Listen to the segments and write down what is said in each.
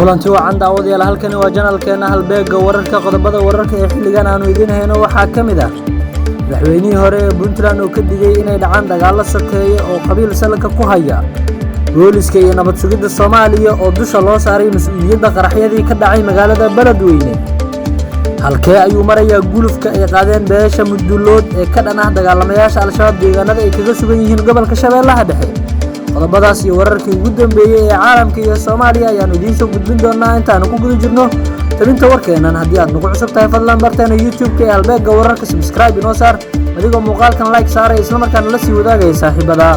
Kulanti wacan, daawadayaal. Halkani waa janalkeena Halbeega Wararka. Qodobada wararka ee xilligan aanu idiin hayno waxaa ka mid ah madaxweynihii hore ee Puntland oo ka digay inay dhacaan dagaallo sokeeye oo qabiil salka ku haya, booliska iyo nabad sugidda Soomaaliya oo dusha loo saaray mas-uuliyadda qaraxyadii ka dhacay magaalada Beledweyne. Halkee ayuu marayaa gulufka ay qaadeen beesha Mudulood ee ka dhan ah dagaalamayaasha Al-Shabaab deegaanada ay kaga sugan yihiin gobolka Shabeellaha Dhexe? Qodobadaas iyo wararkii ugu dambeeyey ee caalamka iyo Soomaaliya ayaanu idiin soo gudbin doonaa intaanu ku guda jirno tabinta warkeennan. Haddii aad nagu cusub tahay, fadlan barteena YouTube-ka ee Halbeegga Wararka subscribe inoo saar, adigoo muuqaalkan like saaray, islamarkaana la sii wadaagaya saaxiibada.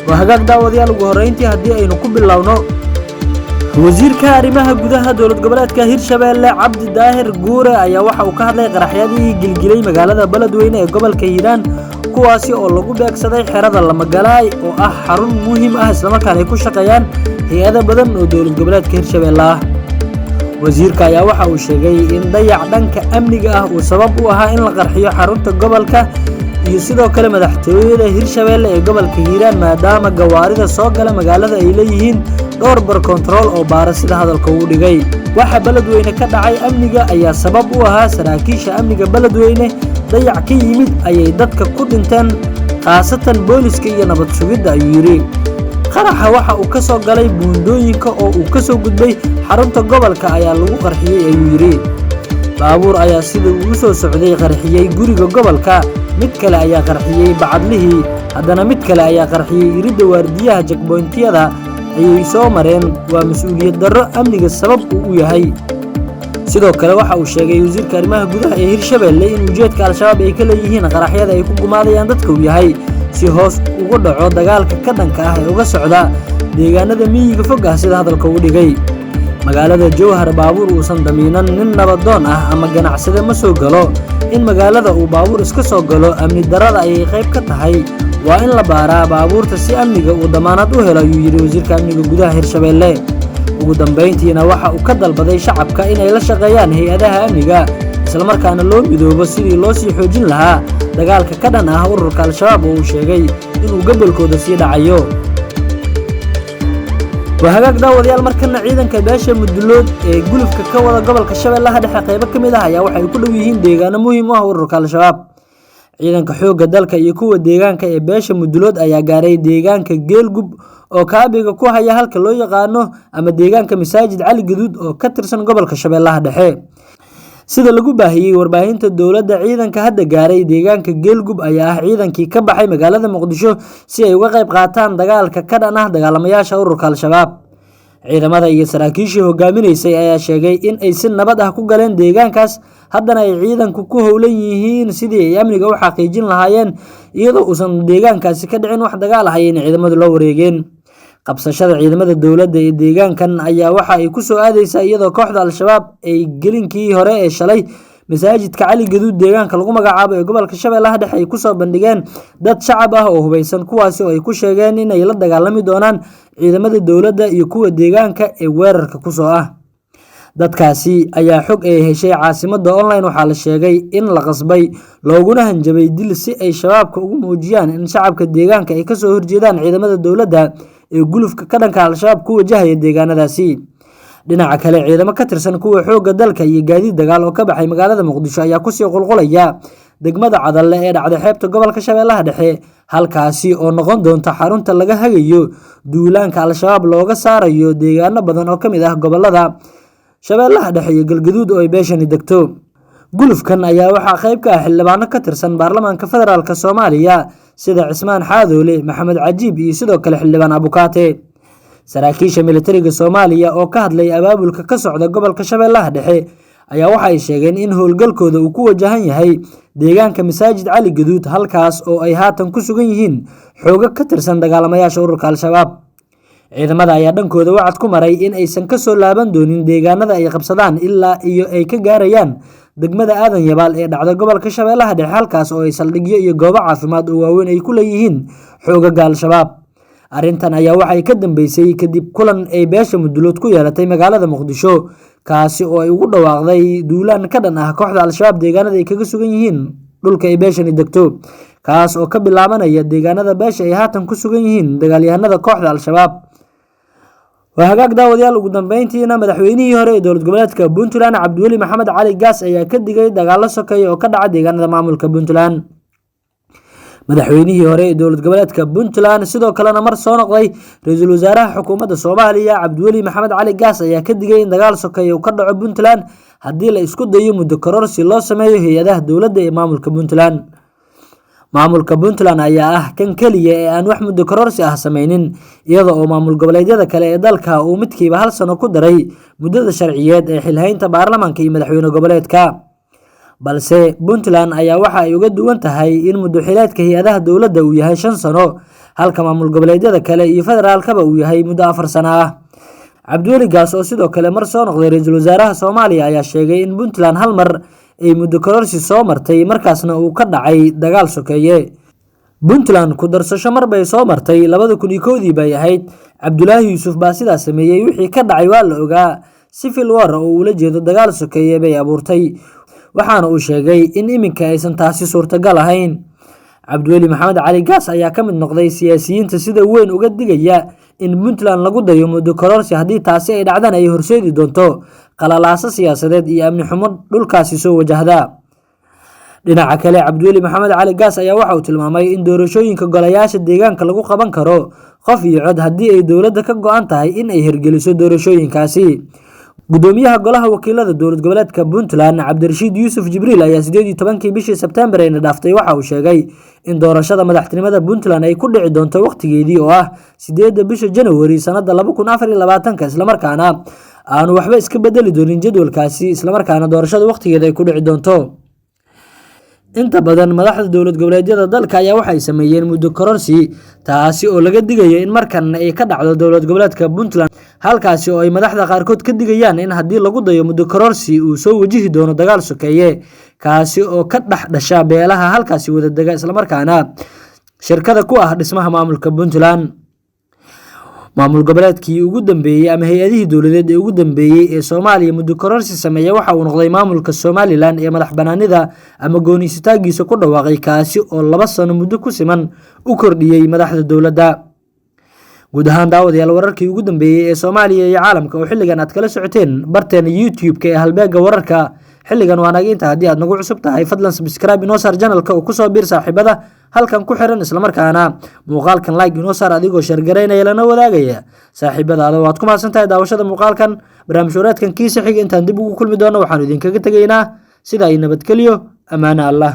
Waa hagaag, daawadayaal. Ugu horreyntii, haddii aynu ku bilowno, wasiirka arrimaha gudaha dowlad goboleedka Hirshabeelle, Cabdi Daahir Guure, ayaa waxa uu ka hadlay qaraxyadii gilgilay magaalada Beledweyne ee gobolka Hiiraan, kuwaasi oo lagu beegsaday xerada Lamagalaay oo ah xarun muhiim ah, islamarkaana ay ku shaqeeyaan hay-ado badan oo dowlad goboleedka Hirshabeelle ah. Wasiirka ayaa waxa uu sheegay in dayac dhanka amniga ah uu sabab u ahaa in la qarxiyo xarunta gobolka iyo sidoo kale madaxtooyada Hirshabeelle ee gobolka Hiiraan, maadaama gawaarida soo gala magaalada ay leeyihiin dhowr bar kontarool oo baara, sida hadalka uu dhigay. Waxa Beledweyne ka dhacay amniga ayaa sabab u ahaa saraakiisha amniga Beledweyne. Dayac ka yimid ayay dadka ku dhinteen, khaasatan booliska iyo nabad sugidda, ayuu yidhi. Qaraxa waxa uu ka soo galay buundooyinka oo uu ka soo gudbay xarunta gobolka ayaa lagu qarxiyey, ayuu yidhi. Baabuur ayaa sida uu u soo socday qarxiyey guriga gobolka, mid kale ayaa qarxiyey bacadlihii, haddana mid kale ayaa qarxiyey iridda waardiyaha. Checkpoint-iyada ayay soo mareen. Waa mas-uuliyad darro amniga sabab uu u yahay. Sidoo kale waxa uu sheegay wasiirka arrimaha gudaha ee Hirshabeelle in ujeedka Al-Shabaab ay ka leeyihiin qaraxyada ay ku gumaadayaan dadka uu yahay si hoos ugu dhaco dagaalka ka dhanka ah ee uga socda deegaanada miyiga fog ah, sida hadalka uu dhigay. Magaalada Jowhar baabuur uusan damiinan nin nabadoon ah ama ganacsade ma soo galo. In magaalada uu baabuur iska soo galo amni darrada ayay qayb ka tahay. Waa in la baaraa baabuurta si amniga uu damaanad u helo, ayuu yidhi wasiirka amniga gudaha Hirshabeelle. Ugu dambayntiina waxa uu ka dalbaday shacabka inay la shaqeeyaan hay-adaha amniga, islamarkaana loo midoobo sidii loo sii xoojin lahaa dagaalka ka dhan ah ururka Al-Shabaab oo uu sheegay inuu gobolkooda sii dhacayo. Waa hagaag, daawadayaal. Markana ciidanka beesha Mudulood ee gulufka ka wada gobolka Shabeellaha Dhexe qaybo ka mid ah ayaa waxay ku dhow yihiin deegaano muhiim u ah ururka Al-Shabaab. Ciidanka xoogga dalka iyo kuwa deegaanka ee beesha Mudulood ayaa gaaray deegaanka Geelgub oo kaabiga ku haya halka loo yaqaano ama deegaanka Masaajid Cali Gaduud oo ka tirsan gobolka Shabeellaha Dhexe. Sida lagu baahiyey warbaahinta dowladda, ciidanka hadda gaaray deegaanka Geelgub ayaa ah ciidankii ka baxay magaalada Muqdisho si ay uga qayb qaataan dagaalka ka dhan ah dagaalamayaasha ururka Al-Shabaab. Ciidamada iyo saraakiishii hogaaminaysay ayaa sheegay in ay si nabad ah ku galeen deegaankaas, haddana ay ciidanku ku howlan yihiin sidii ay amniga u xaqiijin lahaayeen, iyadoo uusan deegaankaasi ka dhicin wax dagaal ah ayayna ciidamadu la wareegeen. Qabsashada ciidamada dowladda ee deegaankan ayaa waxa ay ku soo aadeysaa iyadoo kooxda Al-Shabaab ay gelinkii hore ee shalay masaajidka Cali Gaduud deegaanka lagu magacaabo ee gobolka Shabeellaha Dhexe ay kusoo bandhigeen dad shacab ah oo hubeysan, kuwaasi oo ay ku sheegeen inay la dagaalami doonaan ciidamada dowladda iyo kuwa deegaanka ee weerarka kusoo ah. Dadkaasi ayaa xog ay heshay Caasimada Online waxaa la sheegay in la qasbay looguna hanjabay dil si ay Shabaabka ugu muujiyaan in shacabka deegaanka ay kasoo horjeedaan ciidamada dowladda ee gulufka ka dhanka Al-Shabaab ku wajahaya deegaanadaasi. Dhinaca kale, ciidamo ka tirsan kuwa xoogga dalka iyo gaadiid dagaal oo ka baxay magaalada Muqdisho ayaa kusii qulqulaya degmada Cadalle ee dhacday xeebta gobolka Shabeellaha Dhexe, halkaasi oo noqon doonta xarunta laga hagayo duulaanka Al-Shabaab looga saarayo deegaano badan oo ka mid ah gobolada Shabeellaha Dhexe iyo Galgaduud oo ay beeshani degto. Gulufkan ayaa waxaa qayb ka ah xildhibaano ka tirsan baarlamaanka federaalk Soomaaliya sida Cismaan Xaadoole, Maxamed Cajiib iyo sidoo kale xildhibaan Abukaate. Saraakiisha militariga Soomaaliya oo ka hadlay abaabulka ka socda gobolka Shabeellaha Dhexe ayaa waxa ay sheegeen in howlgalkooda uu ku wajahan yahay deegaanka Masaajid Cali Gaduud, halkaas oo ay haatan ku sugan yihiin xoogo ka tirsan dagaalamayaasha ururka Al-Shabaab. Ciidamada ayaa dhankooda wacad ku maray in aysan kasoo laaban doonin deegaanada ay qabsadaan ilaa iyo ay ka gaarayaan degmada Aadan Yabaal ee dhacda gobolka Shabeellaha Dhexe, halkaas oo ay saldhigyo iyo goobo caafimaad oo waaweyn ay ku leeyihiin xoogaga Al-Shabaab. Arrintan ayaa waxay ka dambeysay kadib kulan ay beesha Mudulood ku yeelatay magaalada Muqdisho, kaasi oo ay ugu dhawaaqday duulaan ka dhan ah kooxda Al-Shabaab deegaanada ay kaga sugan yihiin dhulka ay beeshani degto, kaas oo ka bilaabanaya deegaanada beesha ay haatan ku sugan yihiin dagaalyahanada kooxda Al-Shabaab. Waa hagaag daawadayaal, ugu dambeyntiina madaxweynihii hore ee dowlad goboleedka Puntland Cabdiweli Maxamed Cali Gaas ayaa ka digay dagaallo sokeeye oo ka dhaca deegaanada maamulka Puntland. Madaxweynihii hore ee dowlad goboleedka Puntland, sidoo kalena mar soo noqday ra-iisul wasaaraha xukuumadda Soomaaliya, Cabdiweli Maxamed Cali Gaas ayaa ka digay in dagaal sokeeye uu ka dhaco Puntland haddii la isku dayo muddo kororsi loo sameeyo hay-adaha dowladda ee maamulka Puntland. Maamulka Puntland ayaa ah kan keliya ee aan wax muddo kororsi ah sameynin, iyada oo maamul goboleedyada kale ee dalka uu midkiiba hal sano ku daray muddada sharciyeed ee xilhaynta baarlamaanka iyo madaxweyne goboleedka. Balse Puntland ayaa waxa ay uga duwan tahay in muddo xileedka hay-adaha dowladda uu yahay 5 sano, halka maamul goboleedyada kale iyo federaalkaba uu yahay muddo 4 sano ah. Cabdiweli Gaas oo sidoo kale mar soo noqday ra-iisul wasaaraha Soomaaliya ayaa sheegay in Puntland hal mar ay muddo kororsi soo martay, markaasna uu ka dhacay dagaal sokeeye. Puntland ku darsasho mar bay soo martay, 2001dii bay ahayd. Cabdulaahi Yuusuf baa sidaas sameeyey, wixii ka dhacay waa la ogaa. Civil war oo ula jeedo dagaal sokeeye bay abuurtay, waxaana uu sheegay in iminka aysan taasi suurtagal ahayn. Cabdiweli Maxamed Cali Gaas ayaa ka mid noqday siyaasiyiinta sida weyn uga digaya in Puntland lagu dayo muddo kororsi, haddii taasi ay dhacdana ay horseedi doonto qalalaaso siyaasadeed iyo amni xumo dhulkaasi soo wajahda. Dhinaca kale, Cabdiweli Maxamed Cali Gaas ayaa waxa uu tilmaamay in doorashooyinka golayaasha deegaanka lagu qaban karo qof iyo cod haddii ay dowladda ka go'an tahay in ay hirgeliso doorashooyinkaasi. Gudoomiyaha golaha wakiilada dowlad goboleedka Puntland Cabdirashiid Yuusuf Jibriil ayaa 18kii bishii Sebtembar ayna dhaaftay waxa uu sheegay in doorashada madaxtinimada Puntland ay ku dhici doonto waqtigeedii oo ah 8 bisha January sanada 2024, islamarkaana aanu waxba iska bedeli doonin jadwalkaasi, islamarkaana doorashada waqtigeeda ay ku dhici doonto. Inta badan madaxda dowlad goboleedyada dalka ayaa waxay sameeyeen muddo kororsi, taasi oo laga digayo in markan ay ka dhacdo dowlad goboleedka Puntland, halkaasi oo ay madaxda qaarkood ka digayaan in haddii lagu dayo muddo kororsi uu soo wajihi doono dagaal sokeeye, kaasi oo ka dhex dhasha beelaha halkaasi wada dega, islamarkaana shirkada ku ah dhismaha maamulka Puntland. Maamul goboleedkii ugu dambeeyey ama hay-adihii dowladeed ee ugu dambeeyey ee Soomaaliya muddo kororsi sameeya waxa uu noqday maamulka Somaliland ee madax banaanida ama gooni-isutaagiisa ku dhawaaqay, kaasi oo 2 sano muddo ku siman u kordhiyey madaxda dowladda. Guud ahaan daawadayaal, wararkii ugu dambeeyey ee Soomaaliya iyo caalamka oo xilligan aad kala socoteen barteena YouTube-ka ee Halbeegga Wararka, xilligan waa naga inta. Haddii aad nagu cusub tahay, fadlan subscribe inoo saar channelka oo kusoo biir saaxiibada halkan ku xiran, islamarkaana muuqaalkan like inoo saar adigoo share garaynaya lana wadaagaya saaxiibadaada. Waad ku mahadsan tahay daawashada muuqaalkan. Barnaamij wareedkan kiisa xiga intaan dib ugu kulmi doono, waxaanu idinkaga tegaynaa sida ay nabadgelyo, ammaano Allah.